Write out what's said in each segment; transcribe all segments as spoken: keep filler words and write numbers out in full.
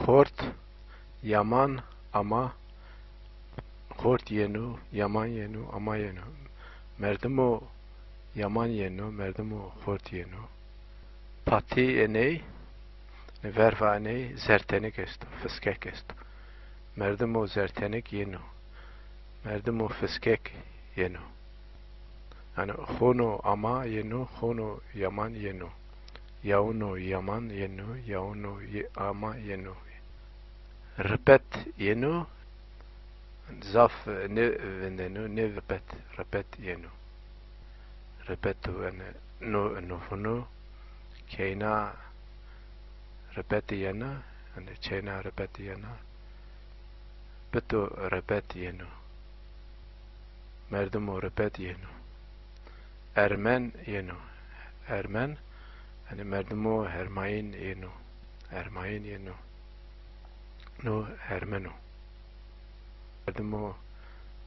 Xort, yaman, ama. Xort yeno, yaman yeno, ama yeno. Merdimo yaman yeno, merdimo xort yeno. Patî eney, verva eney, zertenik esto, fiskek esto. Merdimo zertenik yeno. Merdimo fiskek yeno. Yanî xono ama yeno, xono yaman yeno. Yawno yaman yeno, yawno ye-, ama yeno. Ripet yeno, zaf nêvindeno, nêvipet, ripet yeno. Ripet, yanî no, no vuno, keyna ripet yena, yanî çeyna ripet yena, pito ripet yeno. Merdimo ripet yeno. Ermen yeno. Ermen, yanî merdimo hermayîn yeno. Hermayîn yeno. No hermen o. Merdimo,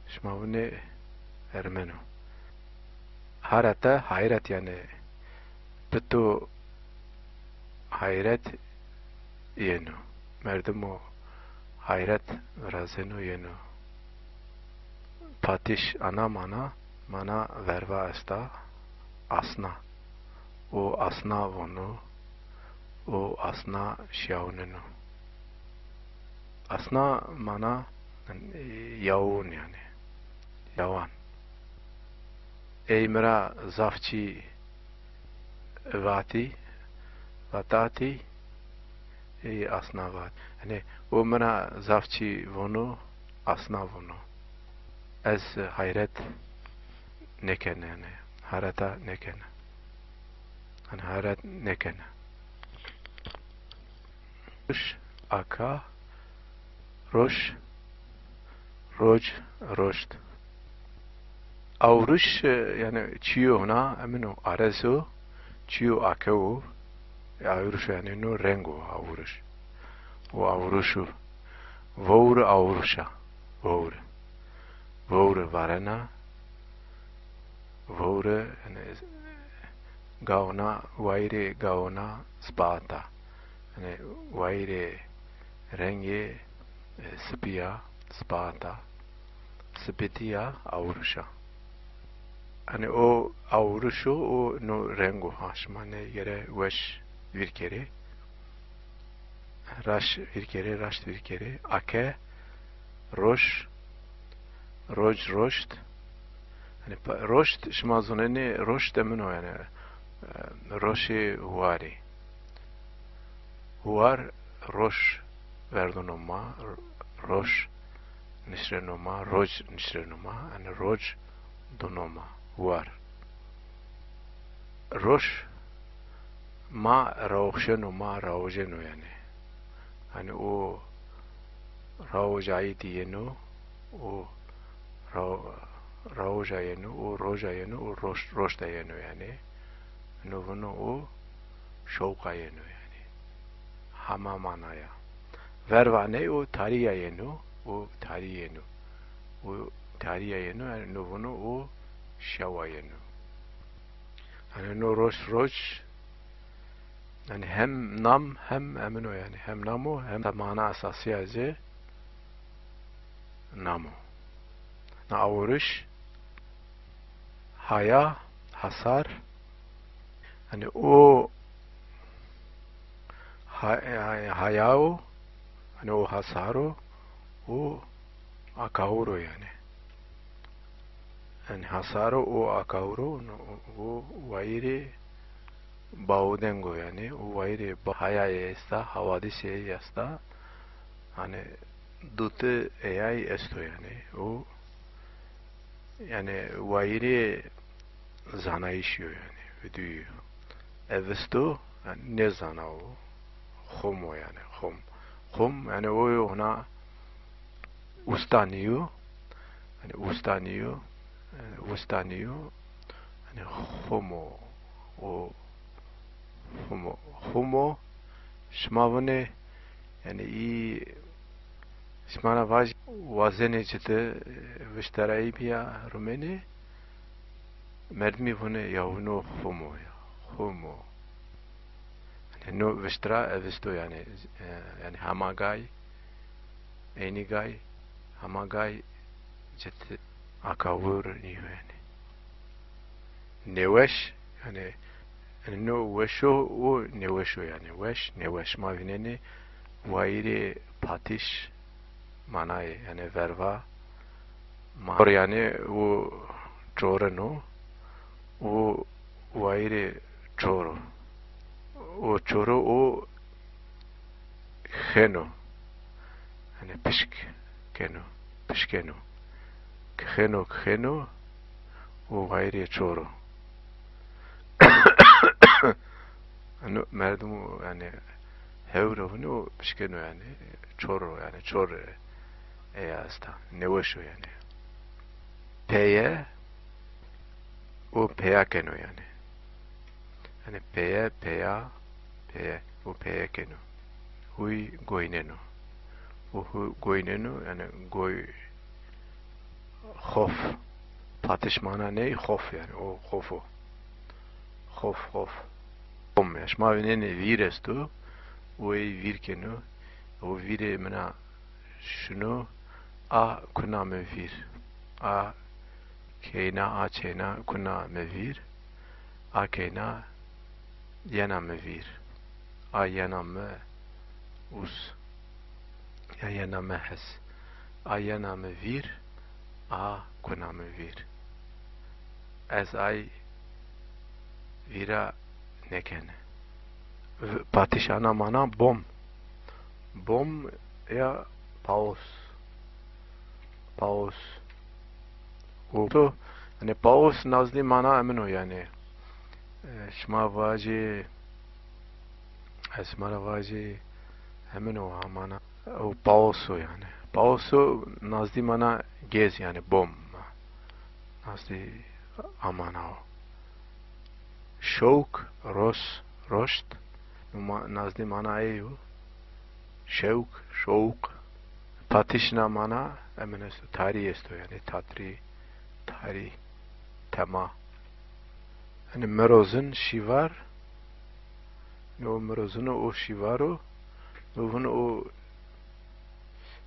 şima vunê hermen o. Harete, hayret, yanî pito hayret yeno. Merdimo hayret virazeno yeno. Patiş ana mana, mana verva esta, asna. O asna vono, o asna şiyawneno. Asna mana, e, yawon yanî. Yawan. Ey mi ra zaf çî vatî, vatatî, ey asna vat. Yanî o mi ra zaf çî vono, asna vono. Ez hayret nêkena, yanî hareta nêkena. Yanî hayret nêkena. Roş, aka, roş, roc, roşt. Awruş, e, yanî çîyo hona, emino, arez o, çîyo ake o, e, awruş yanî no reng o, awruş. O awruş o. Vowr awruşa, vowr. Vowr varena, vowr, yanî, gawna, wayîrê gawna sipata. Yanî wayîrê rengê, e, sipî ya, sipata. Sipitî ya, awruş a. Yanî o awruş o, o no reng o ha, şima nê gere weş vîr kerê. Raş vîr kerê, raşt vîr kerê. Ake, roş, roc, roşt. Yanî pa-, roşt, şima zonenê roşt emino yanî, e, roşê huwarî. Huwar, roş verdono ma, r-, roş nişreno ma, roc nişreno ma, yanî roc dono ma, huwar. Roş ma rawxşeno, ma rawojeno yanî. Yanî o rawojayîtî yeno, o raw-, rawoja yeno, o roja yeno, o roş-, roşta yeno yanî. No vuno o şewqa yeno yanî. Hama manaya. Verva ney o tarîya yeno, o tarî yeno. O tarîya yeno, yanî no vuno o şewa yeno. Yanî no roş, roc, yanî hem nam hem emino yanî. Hem nam o hem de mana esasîya ci nam o. Na awiriş, haya, hasar, yanî o ha-, ha-, haya o, yanî o hasar o, o akawir o yanî. Yanî hasar o, o akawir o, o, o wayîrê baudeng o yanî, o wayîrê ba-, hayayê esta, hawadîsê ey esta, hanî dutî eyay esto yanî, o yanî wayîrê zanayîşî yo yanî, vidûyî yo. Evisto, yanî nêzana o, xom o yanî, xom. Xom, yanî o yo hona usta nîyo, yanî usta nîyo, yanî usta nîyo, yanî xom o, o xom o, xom o, şima vunê, yanî î şima ra vajî wazenê ci de, e, vişterayî bîya rumênê, merdimî vunê ya wino xom o ya, xom o. No viştira evisto, yanî, e, yanî hema gay, eynî gay, hema gay cit akawur nîyo yanî. Nêweş, yanî, no weş o û nêweş o yanî. Weş, nêweş. Ma vînenê wayîrê patiş manayê, yanî verva ma yanî û çorin o û wayîrê çor o. O çor o û xeno. Yanî pişk keno, pişkeno. Kixeno, kixeno û wayîrê çor o. Eno merdim o, yanî hewro vino pişkeno yanî, çor o yanî, çor eya esta, nêweş o yanî. Peye û peya keno yanî. Yanî peye, peya, peye û peye keno. Huy goyneno. Û hu goyneno, yanî goy, xof. Patiş mana ney? Xof yanî, o xof o. Xof, xof. Bom ya. Şima vînenê vîr esto, o ey vîr keno. O vîrê mina şino, a kuna mi vîr. A keyna, a çeyna kuna mi vîr. A keyna yena mi vîr. A yena mi us. Ya yena mi hes. A yena mi vîr. A kuna mi vîr. Ez ay vîra nêkene. V-, patiş ana mana bom. Bom ya paos. Paos. Û to, yanî paos nazdî mana emin o yanî. E, şima vajî, ez şima ra vajî emin o ha mana. O paos o yanî. Paos o nazdî mana gêz yanî bom. Nazdî a mana o. Şewk, ros, roşt. Ma-, nazdî mana ey o. Şewk, şowq. Patiş na mana emin esto, tarî esto yanî, tatrî, tarî, tema. Yanî mirozin, şîvar. No mirozin o, o şîvar o. No vin o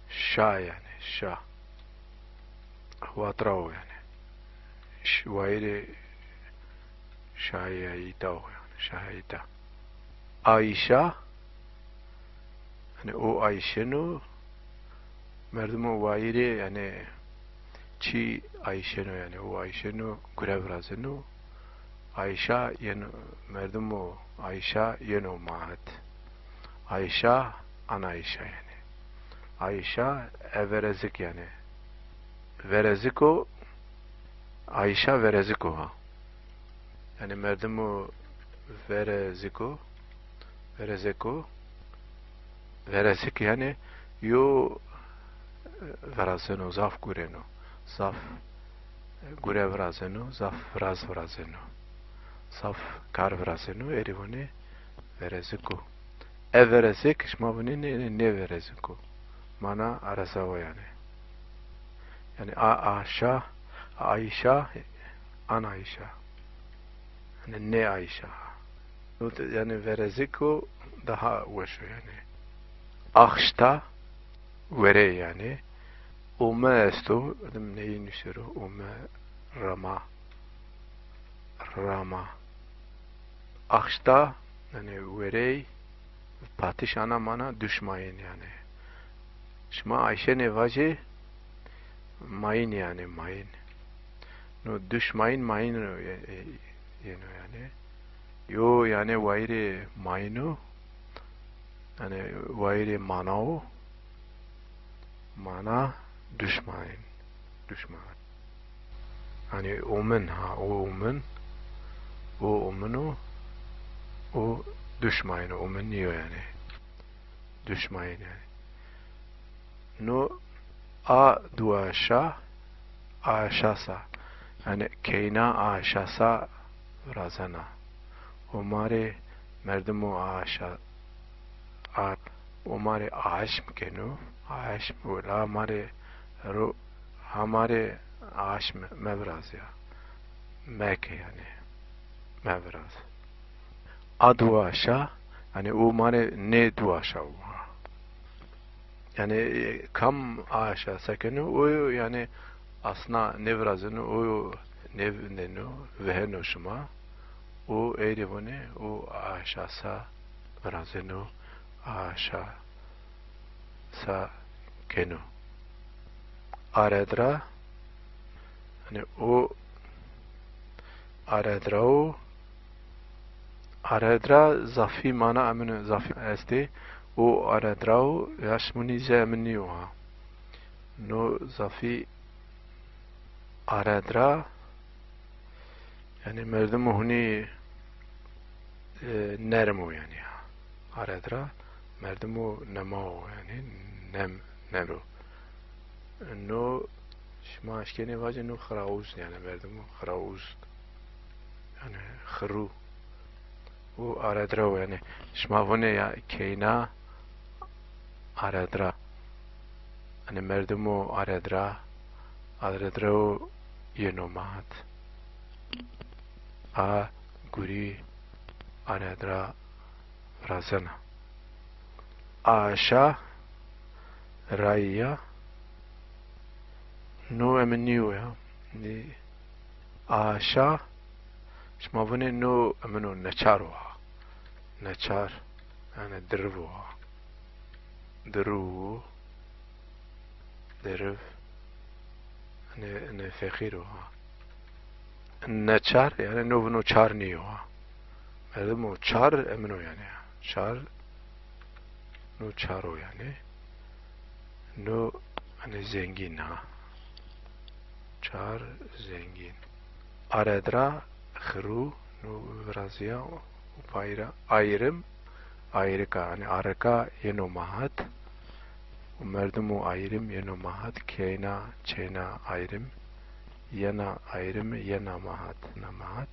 şa yanî, şa. Watra o yanî. Ş-, wayîrê şayîta o yanî, şayîta. Ayşa, yanî o ayşeno, merdimo wayîrê yanî çî ayşeno yanî, o ayşeno, gure virazeno. Ayşa yeno, merdimo Ayşa yeno ma het. Ayşa, ana Ayşa yanî. Ayşa, e verezik yanî. Verezik o, Ayşa verezik o ha. Yanî merdimo verezik o, verezek o, verezik yanî yo virazeno, zaf gureno, zaf gure virazeno, zaf viraz virazeno, zaf kar virazeno, erê vûnê verezik o. E verezik, şima vûnê nê, nê, nê verezik o. Mana areza wa yanî. Yanî a, Aşa, Ayşa, an Ayşa. Yanî nê Ayşa. Yanî verezik o daha weş o yanî. Axşta, were yanî. Ome esto, dim neyî nusero, ome, rama. Rama. Axşta, yanî werey, patiş ana mana duşmayîn yanî. Şima Ayşe nêvajê, mayîn yanî, mayîn. No duşmayîn, mayîn o ye-, e, yeno yanî. Yo yanî wayîrê mayîn o, yanî wayîrê mana o. Mana duşmayîn. Duşmayîn. Yanî omin ha, o omin. O omin o. O duşmayîn, omin nîyo yanî. Duşmayîn yanî. No a duwa şa, a şa sa. Yanî keyna a şa sa virazena. O ma rê merdimo a şa, a, o ma rê aşm keno, aşm wela ma rê ro, ha ma rê aşm meviraz ya. Meke yanî. Meviraz. A duwa şa, Yanî o ma rê nê du aşa wa. Yanî, e, kam aşa sekeno, o yo, yanî asna nêvirazeno, o yo nêvindeno, veheno şima. O ey rê vonê, o aşa sa virazeno, aşa sa keno. Aredra, yanî o aredrao, aredra zafî mana emin zafî estê. O aredrao ya şimunî zî emin nîyo ha. No zafî aredra, yanî merdimo hunî, e, nerm o yanî. Aredra merdimo nema o yanî, nem, nemr o. No şima eşkenê vacê no xirauz yanî, merdimo xirauz. Yanî xirû. O aredra o yanî. Şima vonê ya keyna aredra. Yanî merdimo aredra, aredra o yeno ma hat. A gurî aredra virazena. Aşa rayîya. No emin nîyo ya. Nî aşa, şima vunê no emin o, neçar o ha. Neçar, yanî diriv o ha. Diriv o. Deriv. Yanî, yanî feqîr o ha. Neçar, yanî no vino çar nîyo ha. Merdimo çar emin o yanî. Çar, no çar o yanî. No, yanî zengîn ha. Çar zengîn. Aredra, xirû, no virazîya, û payra, ayrim, ayrika, yanî arika yeno ma hat. Û merdimo ayrim yeno ma hat, keyna, çeyna ayrim, yena ayrim, yena ma hat, na ma hat.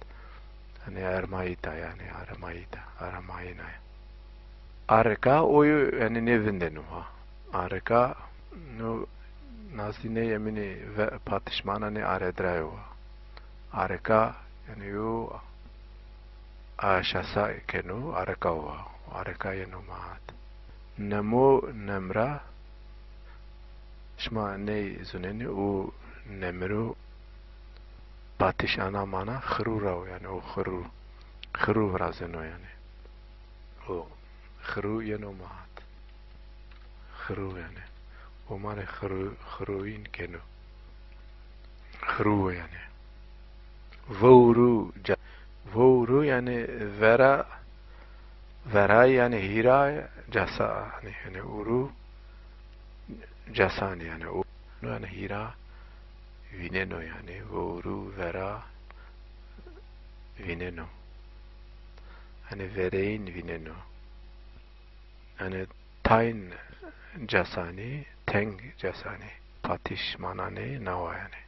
Yanî ermayîta, yanî aramayîta, aramayîna. Arika o yo, yanî nêvindeno ha. Arika no nazdî ney eminî ve patişmana nê aredrayo wa. Arika, yanî yo aşa sa keno, arika wa. Arika yeno ma hat. Nemo, nemra, şima ney zunenî, o nemiro patiş ana mana xirû ra o, yanî o xirû. Xirû virazeno yanî. O xirû yeno ma hat. Xirû yanî. O ma rê xirû, xirûyîn keno. Xirû yanî. Vewrû, ca-, vewrû yanî vera, vera yanî hîra cesa, yanî, yanî ûrû cesanî yanî. O yanî hîra vîneno yanî. Vewrû, vera vîneno. Yanî vereyîn vîneno. Yanî tayn cesanî, teng cesanî. Patiş mananê nawa yanî.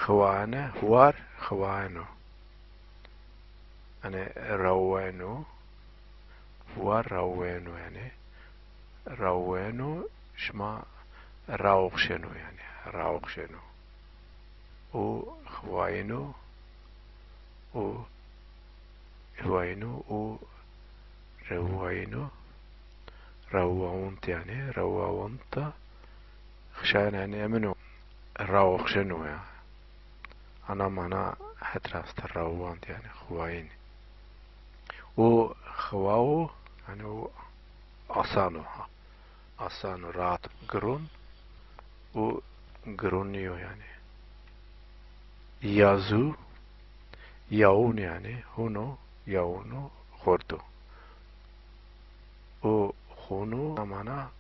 Xiwaene, huwar xiwaeno. Yanî raweno, huwar raweno yanî. Raweno, şima raoxşeno yanî, raoxşeno. O xiwayeno, o xiwayeno, o rewayeno, rewawont yanî, rewawonta xişayena yanî emino raoxşeno ya. Ana mana het rast, rawawont yanî xiwayeni. O xiwawo yanî o asano ha. Asano, rahat, giron û giron nîyo yanî. Yazû, yawûn yanî, hûn o, yawûn o, xort o. Û xûn o, mana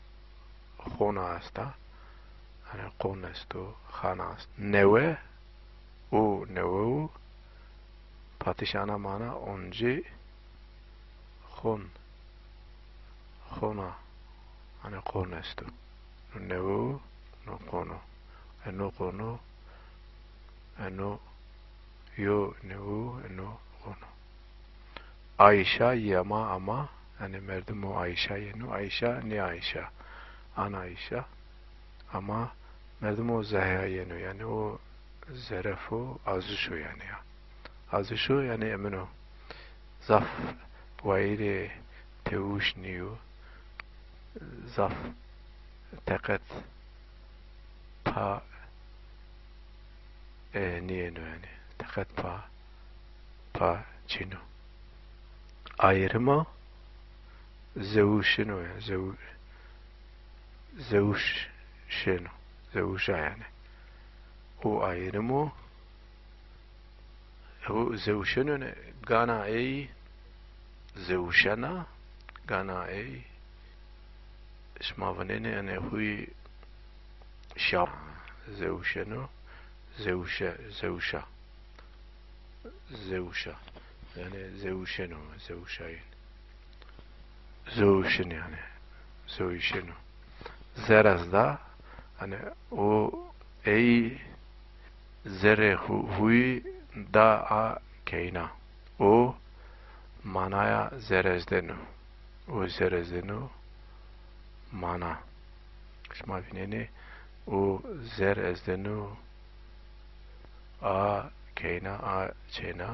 xona esta, yanî qon esto, xana est. Newe û newew, patiş ana mana oncî, xon, xona, yanî qon esto. No newew, no qon o. Eno qon o, eno yo newew, eno qon o. Ayşa, yema, ama, yanî merdimo Ayşa yeno. Ayşa, nê Ayşa. Ana Ayşa. Ama merdimo Zehra yeno. Yanî o zeref o, aziş o yanî ya. Aziş o yanî emino. Zaf wayîrê tewş nîyo. Zaf teqet pa e, nîyeno yanî. Teqet pa, pa çin o. Ayrıma zewşeno ya, zew-, zewşeno, zewşa yanî. O ayrım o, o zewşeno ne, gana ey zewşena, gana ey, şima vinênê, yanî, huy şa, zewşeno, zewşe, zewşa. Zewşa. Yanî zewşeno, zewşayên. Zewşin yanî. Zewşeno. Zerez da, yanî o ey zerê hu-, huyî da a keyna. O manaya zerezdeno. O zerezdeno mana. Şima vînenê o zer ezdeno a keyna, a çêna,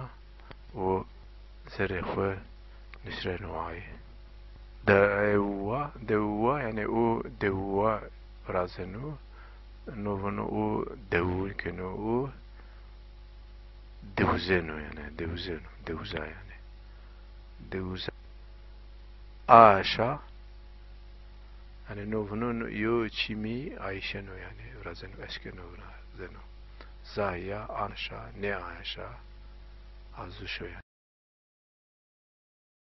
o zerê xwu nusreno ay. Dewwa, dewwa, yanî o dewwa virazeno, no vano o dewwin keno, o dewzeno, yanî dewzeno, dewza yanî. Dewza. Aşa, yanî no vano yo çîmî ayşeno, yanî virazeno, eşkeno, virazeno. Zahîya, anşa, nêaşa, azuşo yanî.